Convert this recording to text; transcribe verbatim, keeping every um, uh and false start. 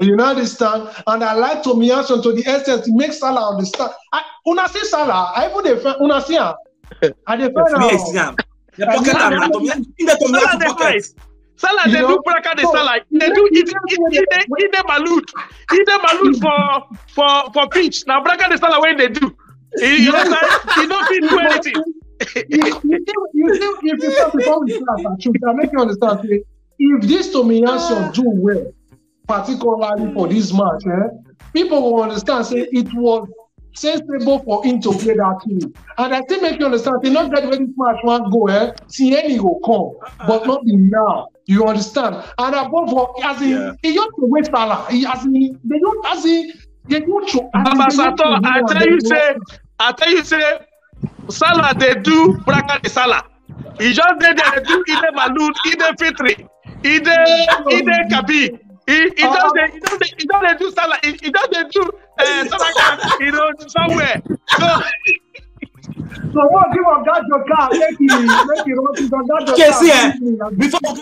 You know, understand? And I like Tomiyasu to the extent to make Salah understand. I, una see Salah, I even dey find, una see am. I dey find Me, I am. see am. The pocket am na Tomiyasu. In the Salah Tomiyasu dey pocket. fight. Salah dey You do know, Baraka de so, Salah. He dey do it. He dey he dey malut. He dey malut for for for pitch. Na Baraka de Salah wey dey do. You understand? He no fit do anything. You, you, see, you see, if you start before we start, I should I make you understand. Say, if this Tomiyasu do well, particularly for this match, eh, people will understand. Say it was sensible for him to play that team, and I still make you understand. Say not that when this match wan go, eh, see any go come, but not be now. You understand? And above all, as in, Yeah. he just dey waste Salah. He as in, they don't as in, they don't show. as in, Baba they don't Sato, show I him tell and you they say, don't- I tell you say, Salah dey do Baraka de Salah. He just dey there dey do Ide Malud, Ide Fitri, Ide Ide Kabi. He he just dey he just dey he just dey do Salah. He, he just dey do uh, Salah, you know, somewhere. So So what give up that your car? Make it, make it run to that your Okay, car. see, eh, before